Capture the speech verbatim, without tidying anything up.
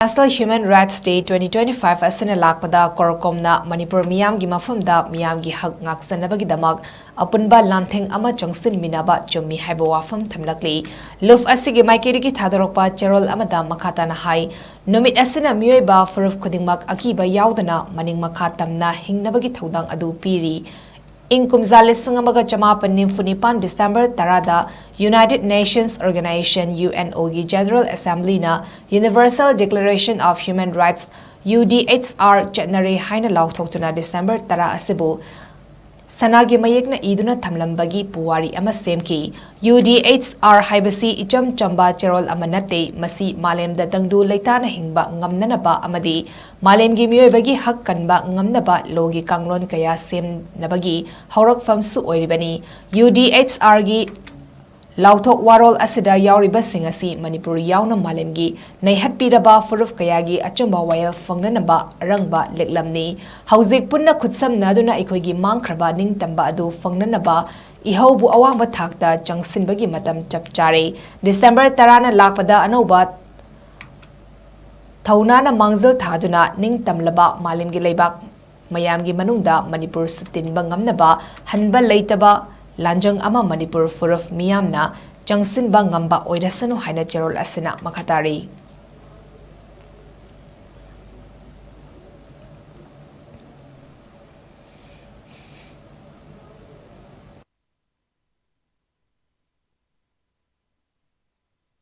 National Human Rights Day twenty twenty-five ꯑꯁꯤꯅ ꯂꯥꯛꯄꯗ ꯀꯣꯔꯀꯣꯝꯅ ꯃꯅꯤꯄꯨꯔ ꯃꯤꯌꯥꯝꯒꯤ ꯃꯐꯝꯗ ꯃꯤꯌꯥꯝꯒꯤ ꯍꯛ ꯉꯥꯛꯆꯅꯕꯒꯤꯗꯃꯛ ꯑꯄꯨꯟꯕ ꯂꯥꯟꯊꯦꯡ ꯑꯃ ꯆꯪꯁꯤꯟꯃꯤꯟꯅꯕ ꯆꯨꯝꯃꯤ ꯍꯥꯏꯕ ꯋꯥꯐꯝ ꯊꯝꯂꯛꯂꯤ꯫ ꯂꯨꯞ ꯑꯁꯤꯒꯤ ꯃꯥꯏꯀꯩꯗꯒꯤ ꯊꯥꯗꯣꯔꯛꯄ ꯆꯦꯔꯣꯜ ꯑꯃꯗ ꯃꯈꯥ ꯇꯥꯅ ꯍꯥꯏ, ꯅꯨꯃꯤꯠ ꯑꯁꯤꯅ ꯃꯤꯑꯣꯏꯕ ꯐꯨꯔꯨꯞ ꯈꯨꯗꯤꯡꯃꯛ ꯑꯀꯤꯕ ꯌꯥꯎꯗꯅ ꯃꯅꯤꯡ ꯃꯈꯥ ꯇꯝꯅ ꯍꯤꯡꯅꯕꯒꯤ ꯊꯧꯗꯥꯡ ꯑꯗꯨ ꯄꯤꯔꯤ꯫ ꯏꯪ ꯀꯨꯝꯖꯥ ꯂꯤꯁꯤꯡ ꯑꯃꯒ ꯆꯃꯥꯄꯟ ꯅꯤꯐꯨ ꯅꯤꯄꯥꯟ December ꯇꯔꯥꯗ United Nations Organization, UNO ꯒꯤ General Assembly ꯅ Universal Declaration of Human Rights, UDHR, ꯆꯠꯅꯔꯦ ꯍꯥꯏꯅ ꯂꯥꯎꯊꯣꯛꯇꯨꯅ December ꯇꯔꯥ ꯑꯁꯤꯕꯨ ꯁꯅꯥꯒꯤ ꯃꯌꯦꯛꯅ ꯏꯗꯨꯅ ꯊꯝꯂꯝꯕꯒꯤ ꯄꯨꯋꯥꯔꯤ ꯑꯃ ꯁꯦꯝꯈꯤ꯫ UDHR ꯍꯥꯏꯕꯁꯤ ꯏꯆꯝ ꯆꯝꯕ ꯆꯦꯔꯣꯜ ꯑꯃ ꯅꯠꯇꯦ, ꯃꯁꯤ ꯃꯥꯂꯦꯝꯗ ꯇꯪꯗꯨ ꯂꯩꯇꯥꯅ ꯍꯤꯡꯕ ꯉꯝꯅꯅꯕ ꯑꯃꯗꯤ ꯃꯥꯂꯦꯝꯒꯤ ꯃꯤꯑꯣꯏꯕꯒꯤ ꯍꯛ ꯀꯟꯕ ꯉꯝꯅꯕ ꯂꯣꯒꯤ ꯀꯥꯡꯂꯣꯟ ꯀꯌꯥ ꯁꯦꯝꯅꯕꯒꯤ ꯍꯧꯔꯛꯐꯝꯁꯨ ꯑꯣꯏꯔꯤꯕꯅꯤ꯫ UDHR ꯒꯤ ꯂꯥꯎꯊꯣꯛ ꯋꯥꯔꯣꯜ ꯑꯁꯤꯗ ꯌꯥꯎꯔꯤꯕꯁꯤꯡ ꯑꯁꯤ ꯃꯅꯤꯄꯨꯔ ꯌꯥꯎꯅ ꯃꯥꯂꯦꯝꯒꯤ ꯅꯩꯍꯠꯄꯤꯔꯕ ꯐꯨꯔꯨꯞ ꯀꯌꯥꯒꯤ ꯑꯆꯨꯝꯕ ꯋꯥꯌꯦꯜ ꯐꯪꯅꯅꯕ ꯑꯔꯪꯕ ꯂꯤꯛꯂꯝꯅꯤ꯫ ꯍꯧꯖꯤꯛ ꯄꯨꯟꯅ ꯈꯨꯠꯁꯝꯅꯗꯨꯅ ꯑꯩꯈꯣꯏꯒꯤ ꯃꯥꯡꯈ꯭ꯔꯕ ꯅꯤꯡꯇꯝꯕ ꯑꯗꯨ ꯐꯪꯅꯅꯕ ꯏꯍꯧꯕꯨ ꯑꯋꯥꯡꯕ ꯊꯥꯛꯇ ꯆꯪꯁꯤꯟꯕꯒꯤ ꯃꯇꯝ ꯆꯞ ꯆꯥꯔꯦ꯫ December ꯇꯔꯥꯅ ꯂꯥꯛꯄꯗ ꯑꯅꯧꯕ ꯊꯧꯅꯥꯅ ꯃꯥꯡꯖꯤꯜ ꯊꯥꯗꯨꯅ ꯅꯤꯡꯇꯝꯂꯕ ꯃꯥꯂꯦꯝꯒꯤ ꯂꯩꯕꯥꯛ ꯃꯌꯥꯝꯒꯤ ꯃꯅꯨꯡꯗ ꯃꯅꯤꯄꯨꯔꯁꯨ ꯇꯤꯟꯕ ꯉꯝꯅꯕ ꯍꯟꯕ ꯂꯩꯇꯕ ꯂꯥꯟꯖꯪ ꯑꯃ ꯃꯅꯤꯄꯨꯔ ꯐꯨꯔꯨꯞ ꯃꯤꯌꯥꯝꯅ ꯆꯪꯁꯤꯟꯕ ꯉꯝꯕ ꯑꯣꯏꯔꯁꯅꯨ ꯍꯥꯏꯅ ꯆꯦꯔꯣꯜ ꯑꯁꯤꯅ ꯃꯈꯥ ꯇꯥꯔꯤ꯫